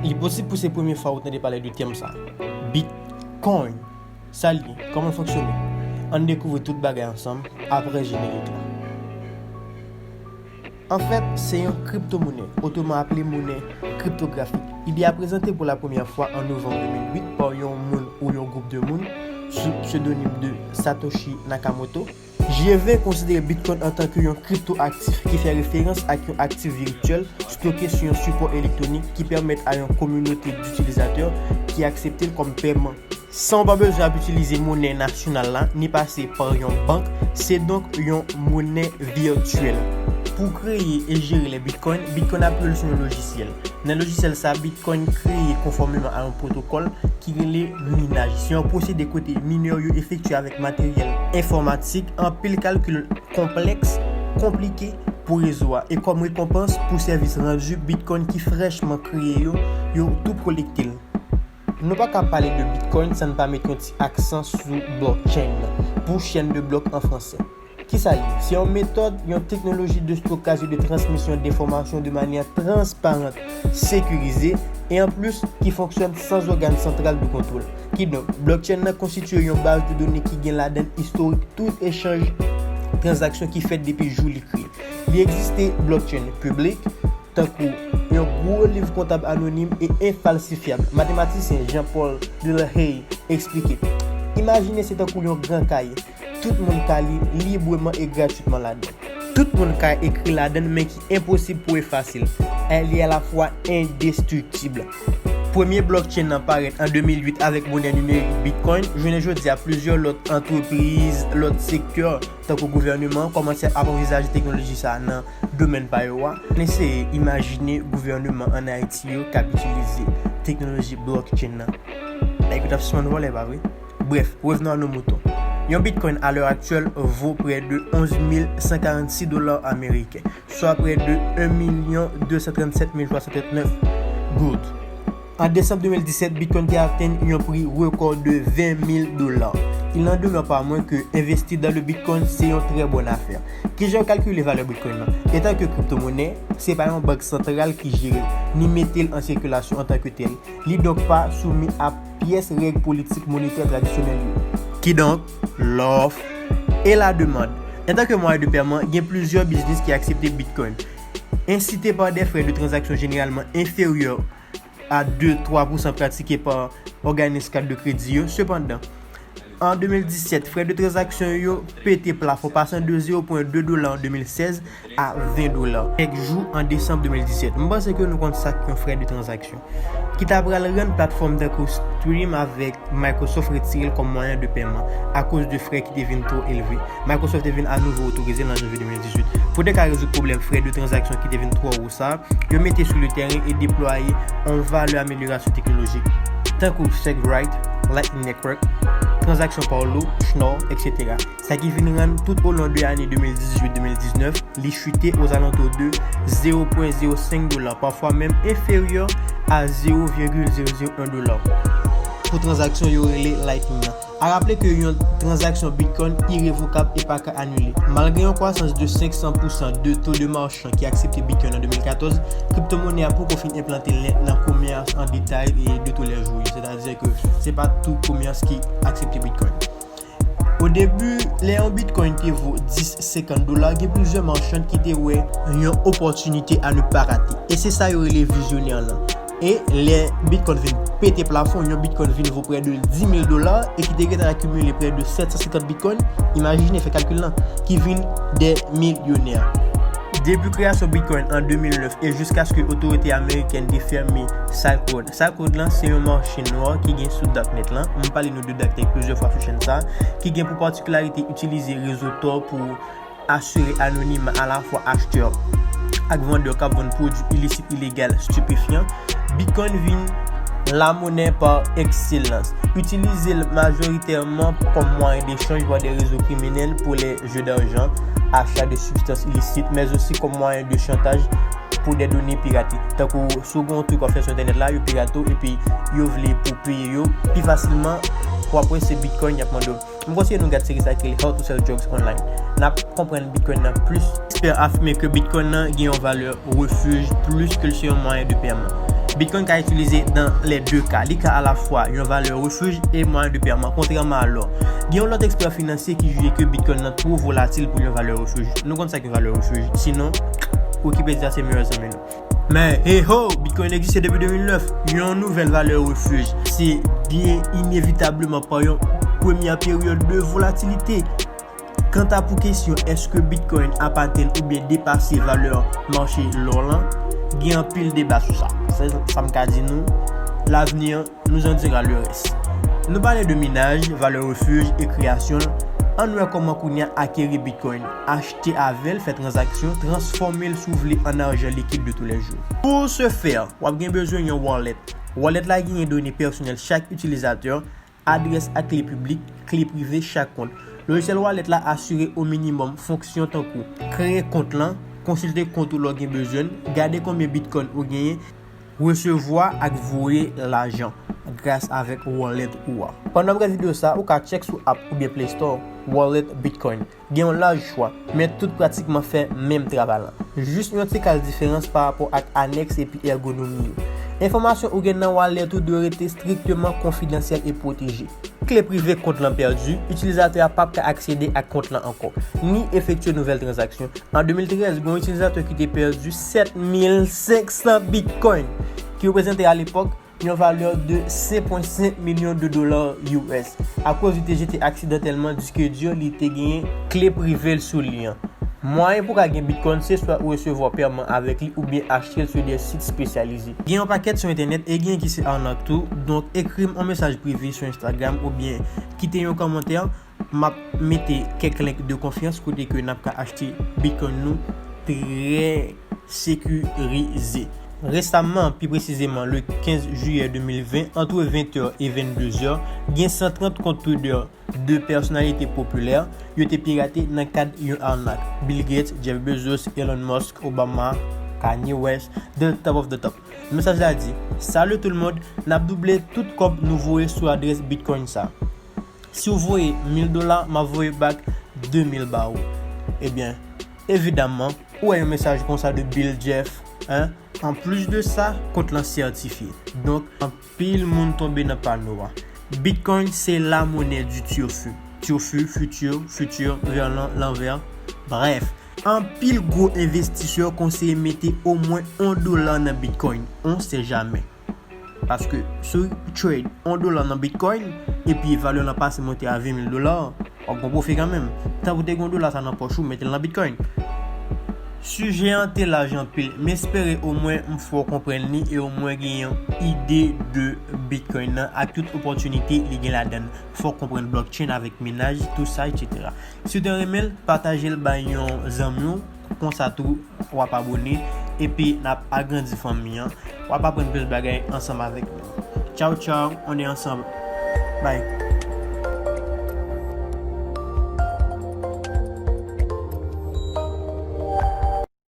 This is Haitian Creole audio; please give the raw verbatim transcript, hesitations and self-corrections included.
Li posib pou se premye fwa ou tande pale de tèm sa. Bitcoin. Sa l ye? Kòman l fonksyone? Ann dekouvri tout bagay ansanm apre jenerik la. Anfèt, se yon kriptomonè, otreman aple monè kriptografik. Ide a prezante pou la premyè fwa an novanm de mil uit pa yon moun ou yon gwoup de moun sou psedonim de Satoshi Nakamoto. G V konsidere Bitcoin antanke yon kripto aktif ki fè referans ak yon aktif virityèl stoke sou yon sipò elektwonik ki pèmèt a yon kominote ditilizatè ki aksepte l kòm pèman. San w pa bezwen ap itilize monè nasyonal la, ni pase pa yon bank, se donk yon monè vètyèl. Pou kreye e jere lè Bitcoin, Bitcoin ap loule sou yon lojisyèl. Nan lojisyèl sa, Bitcoin kreye konfòmeman a yon pwotokòl ki rele minaj. Se yon pwosedi kote minè yo efektye avèk materyèl enfòmatik, anpil kalkil konplèks, konplike pou rezo a. E kòm rekonpans pou sèvis randi, Bitcoin ki frèchman kreye yo, yo tou kolekte l. Nou pa ka pale de Bitcoin san n pa met yon ti aksan sou blockchain nan, pou chaîne de blocs an fransè. Kisa l ye? Se yon metòd, yon teknoloji de stokaj e de transmisyon de enfòmasyon de manyè transparan, sekirize, e anplis ki fonksyone san ògàn santral de kontwòl. Kidonk, blockchain nan konstitiye yon baz de done ki gen ladan l istorik tout echanj, tranzaksyon ki fèt depi jou li kreye. Li egziste blockchain piblik, tankou yon gwo liv kontab anonim e enfalsifyab. Matematisyen Jean-Paul Delahey eksplike, imajine se tankou yon gran kaye. Tout moun ka li libreman e gratitman ladan. Tout moun ka ekri ladan l, men ki enposib pou efase l. E li alafwa endestriktib. Premye blockchain nan parèt an de mil uit avèk monè nimerik Bitcoin. Jounen jodi a, plizyè lòt antrepriz, lòt sektè, tankou gouvèneman, kòmanse ap anvizaje teknoloji sa a nan domèn pa yo a. Ann eseye imajine gouvèneman ann Ayiti yo k ap itilize teknoloji blockchain nan. Nèg yo t ap sispann vòlè, pa vre? Bref, revenons à nos moutons. Yon Bitcoin à l'heure actuelle vaut près de onze mille cent quarante-six dollars américains, soit près de un million deux cent trente-sept mille trois cent trente-neuf goud. An desanm de mil disèt, Bitcoin te atenn yon pri rekò de ven mil dola. Il n'en demeure pas moins que investir dans le Bitcoin, c'est une très bonne affaire. Kijan yo kalkile valè Bitcoin nan? Etanke kriptomonè, se pa yon bank santral ki jere l, ni mete l an sikilasyon antanke tèl. Li donk pa soumèt a pyès règ politik monetè tradisyonèl yo. Kidonk, lòf e lademann. Antanke mwayen de pèman, gen plizyè biznis ki aksepte Bitcoin. Ensite pa de frè de tranzaksyon jeneralman enferyè a de twa pousan pratike pa òganis kat de kredi yo. Sepandan, an de mil disèt, frè de tranzaksyon yo pete plafon, pasan de zewo pwen de dola an de mil sèz a ven dola kèk jou an desanm de mil disèt. M panse ke nou konn sa k yon frè de tranzaksyon, ki ta pral rann platfòm tankou Stream avèk Microsoft retire l kòm mwayen de pèman akoz de frè ki te vin twò elve. Microsoft te vin anouvo otorize l an janvye de mil dizuit. Pou te ka rezoud pwoblèm frè de tranzaksyon ki te vin twò wo sa, yo mete sou le tèren e deplwaye yon valè amelyorasyon teknolojik, tankou SegWit, Lightning Network, tranzaksyon Paolo, Schnorr, etsetera. Sa ki vin rann tout olon de ane de mil dizuit de mil diznèf, li chite ozalantou de zewo pwen zewo senk dola, pafwa menm enferyè a zewo vigil zewo zewo en dola pou tranzaksyon yo rele Lightning nan. A raple ke yon tranzaksyon Bitcoin irevokab e pa ka anile. Malgre yon kwasans de senk san pousan de to de machann ki aksepte Bitcoin an de mil katòz, kriptomonè a poko fin enplante l nèt nan komès an detay e de toulèjou yo, sètadi ke se pa tout komès ki aksepte Bitcoin. O debi, lè yon Bitcoin te vo dis, senkant dola, gen plizyè machann ki te wè yon opòtinite à ne pas rater. E se sa yo rele vizyonè lan. E lè Bitcoin vin pete plafon, yon Bitcoin vin vo prè de dis mil dola e ki te gentan akimile prè de sèt san senkant Bitcoin, imajine, fè kalkil lan, ki vin dè milyonè. Depi kreyasyon Bitcoin an de mil nèf e jiskaske otorite amerikèn te fèmen Silk Road. Silk Road lan se yon mache nwa ki gen sou darknet lan. M pale nou de darknet plizyè fwa sou chèn sa, ki gen pou patikilarite itilize rezo Tor pou asire anonima alafwa achtè ak vandè k ap vann pwodui ilisit, ilegal, stipefyan. Bitcoin vin lamonè pa ekselans. Itilize l majoritèman kòm mwayen dechanj pa de rezo kriminèl pou lè jeu d'argent, achat de substances illicites, mais aussi comme moyen de chantage pour des données piratées. Tankou si w gen yon twik w ap fè sou entènèt la, yo pirate w, epi yo vle pou peye yo pi fasilman, pou apre se Bitcoin y ap mande w. M konseye nou gad seri sa ki rele How to Sell Drugs Online. N ap konprann Bitcoin nan plis. Ekspè afime ke Bitcoin nan gen yon valè refij plis ke l se yon mwayen de pèman. Bitcoin ka itilize dans les deux cas. Li ka alafwa yon valè refij e mwayen de pèman, kontrèman a lò. Gen yon lòt ekspè finansye ki jije ke Bitcoin nan twò volatil pou yon valè refij. Nou konn sa ki yon valè refij. Sinon, Wikipedia se meyè zanmi nou. Men, hey ho, Bitcoin egziste depi de mil nèf. Yon nouvèl valè refij, se byen inevitableman pa yon premyè peryòd de volatilite. Kanta pou kesyon èske Bitcoin ap atenn oubyen depase valè mache lò lan, gen anpil deba sou sa. Se sa m ka di nou, l'avenir nous en dira le reste. Nou pale de minaj, valè refij e kreyasyon l. Ann wè kòman kounye a akeri Bitcoin, achte avè l, fè tranzaksyon, transfòme l si w vle an ajan likid de tous les jours. Pour ce faire, w ap gen bezwen yon wallet. Wallet la genyen done pèsonèl chak itilizatè, adrès ak kle piblik, kle prive chak kont. Lojisyèl wallet la asire o minimòm fonksyon tankou kreye kont lan, konsilte kont ou lè w gen bezwen l, gade konbyen Bitcoin ou genyen, resevwa ak voye lajan gras avèk wallet ou a. Pandan w gade videyo sa, ou ka tchèk sou app oubyen Play Store, Wallet Bitcoin. Gen yon laj chwa, men tout pratikman fè menm travay la. Jis yon ti kal diferans pa rapò ak anèks epi ègonomi yo. Enfòmasyon ou gen nan wallet ou dwe rete strikteman konfidansyèl e pwoteje. Kle prive kont lan pèdi, itilizatè a p ap ka aksede ak kont lan ankò, ni efektye nouvèl tranzaksyon. An de mil trèz, gen yon itilizatè ki te pèdi sèt mil senk san Bitcoin, ki reprezante alepòk yon valè de senk pwen senk milyon de dola U S, akoz li te jete aksidantèlman disk di li te genyen kle prive l sou li an. Mwayen pou w ka gen Bitcoin, se swa ou resevwa pèman avèk li oubyen achte l sou de sit espesyalize. Gen yon pakèt sou entènèt e gen ki se anak tou, donk ekri m yon mesaj prive sou Instagram oubyen kite yon kòmantè. M ap mete kèk link de konfyans kote ke n ap ka achte Bitcoin nou trè sekirize. Resaman, pi presizeman le kenz jiyè de mil ven, antre ventè e venndezè, gen san trant kont Twitter de pèsonalite popilè yo te pirate nan kad yon anak. Bill Gates, Jeff Bezos, Elon Musk, Obama, Kanye West, the top of the top. Mesaj la di, "Salut tout le monde, n ap double tout kòb nou voye sou adrès Bitcoin sa. Si w voye mil dola, m ap voye back de mil ba ou." Ebyen, evidaman, ou wè yon mesaj konsa de Bill Jeff, hein? Anplis de sa, kont lan sètifye. Donk, anpil moun tonbe nan pano a. Bitcoin se la monnaie du turfu. Turfu, futur, futur, verlan, l'envers. Bref, anpil gwo envestisè konseye mete omwen yon dola nan Bitcoin. On sait jamais. Paske si w trade yon dola nan Bitcoin, epi valè lan pase monte a ven mil dola, w ap gon pwofi kanmenm. Tan pou w te gen yon dola sa nan pòch ou, mete l nan Bitcoin. Sijè an te laj anpil, m espere omwen m fè w konprann li e omwen gen yon ide de Bitcoin nan ak tout opòtinite li gen ladan l. Fò w konprann blockchain avèk minaj, tou sa, et cetera. Si w te renmen l, pataje l bay yon zanmi w, konsa tou w ap abone, epi n ap agrandi fanmi an, w ap aprann plis bagay ansanm avèk nou. Tchaw, tchaw, on est ensemble. Bye.